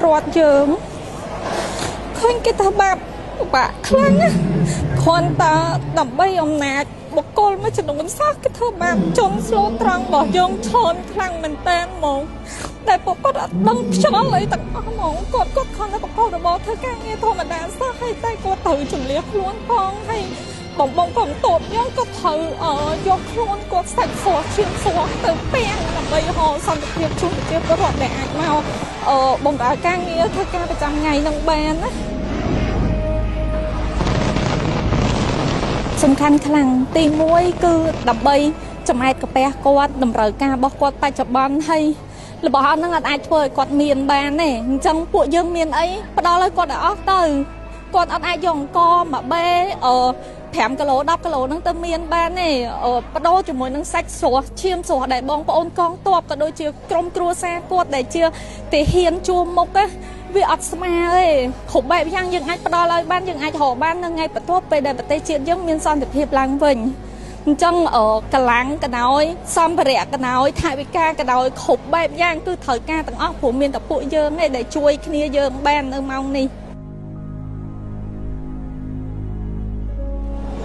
រដ្ឋយើងឃើញគេធ្វើបាបពិបាកខ្លាំងណាស់គ្រាន់តែដើម្បីអំណាចបុគ្គលមួយចំនួនសោះគេធ្វើបាបជនស្លូតត្រង់របស់យើងឈនខ្លាំងមែនតើហ្មងតែពួកគាត់អត់ដឹងខ្យល់អីទាំងអស់ហ្មងគាត់គាត់គ្រាន់តែប្រកបរបរធ្វើការងារធម្មតាសោះហើយតែគាត់ត្រូវជំលះខ្លួនផងហើយបងបងកងតបយើងក៏ត្រូវយកខ្លួនគាត់សាច់ស្រស់ឈាមស្រស់ទៅពាំងដើម្បីរកសន្តិភាពជូនប្រជាពលរដ្ឋដែលអាចមកបម្រើការងារធ្វើការប្រចាំថ្ងៃនឹងបានណាសំខាន់ខ្លាំងទី1គឺដើម្បីចំណែកកាពះគាត់តម្រូវការរបស់គាត់បច្ចុប្បន្នហើយរបស់អស់ហ្នឹងអត់អាចធ្វើឲ្យគាត់មានបានទេអញ្ចឹងពួកយើងមានអីផ្ដល់ឲ្យគាត់ឲ្យអស់ទៅគាត់អត់អាចយកអង្គមកបេ5គីឡូ10គីឡូហ្នឹងទៅមានបានទេបដូរជាមួយនឹងសាច់ស្រស់ឈាមស្រស់ដែលបងប្អូនកងទ័ពក៏ដូចជាក្រុមគ្រួសារគាត់ដែលជាទាហានជួរមុខណាវាអត់ស្មើទេគ្រប់បែបយ៉ាងយើងអាចផ្ដល់ឲ្យបានយើងអាចរកបាននៅថ្ងៃបន្ទាប់ពេលដែលប្រទេសជាតិយើងមានសន្តិភាពឡើងវិញអញ្ចឹងកម្លាំងក៏ដោយសម្ភារៈក៏ដោយថវិកាក៏ដោយគ្រប់បែបយ៉ាងគឺត្រូវការទាំងអស់ព្រោះមានតែពួកយើងឯងដែលជួយគ្នាយើងបាននៅម៉ោងនេះ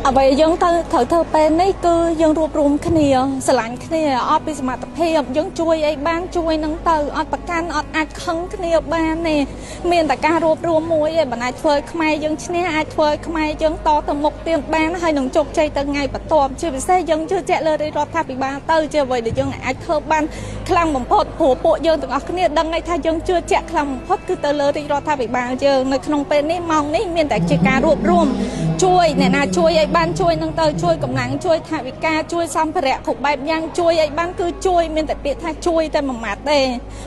អ្វីយើងត្រូវធ្វើពេលនេះគឺយើងរួបរวมគ្នាស្រឡាញ់គ្នាអត់ពីសមត្ថភាពយើងជួយអីបានជួយនឹងទៅអត់ប្រកាន់អត់អាចខឹងគ្នាបានទេមានតែការរួបរวมមួយឯងមិនអាចធ្វើឲ្យខ្មែរយើងឈ្នះអាចធ្វើឲ្យខ្មែរយើងតទៅមុខទៀតបានហើយនឹងជោគជ័យទៅថ្ងៃបន្ទាប់ជាពិសេសយើងជឿជាក់លើរដ្ឋាភិបាលទៅជាអ្វីដែលយើងអាចធ្វើបានខ្លាំងបំផុតព្រោះពួកយើងទាំងអស់គ្នាដឹងហើយថាយើងជឿជាក់ខ្លាំងបំផុតគឺទៅលើរាជរដ្ឋាភិបាលយើងនៅក្នុងពេលនេះម៉ោងនេះមានតែជាការរួបរวมជួយអ្នកណាជួយឲ្យបានជួយនឹងទៅជួយកម្លាំងជួយថវិកាជួយសម្ភារៈគ្រប់បែបយ៉ាងជួយឲ្យបានគឺជួយមានតែពាក្យថាជួយតែមួយម៉ាត់ទេ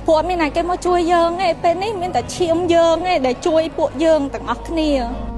ព្រោះអត់មានណាគេមកជួយយើងទេពេលនេះមានតែឈាមយើងទេដែលជួយពួកយើងទាំងអស់គ្នា។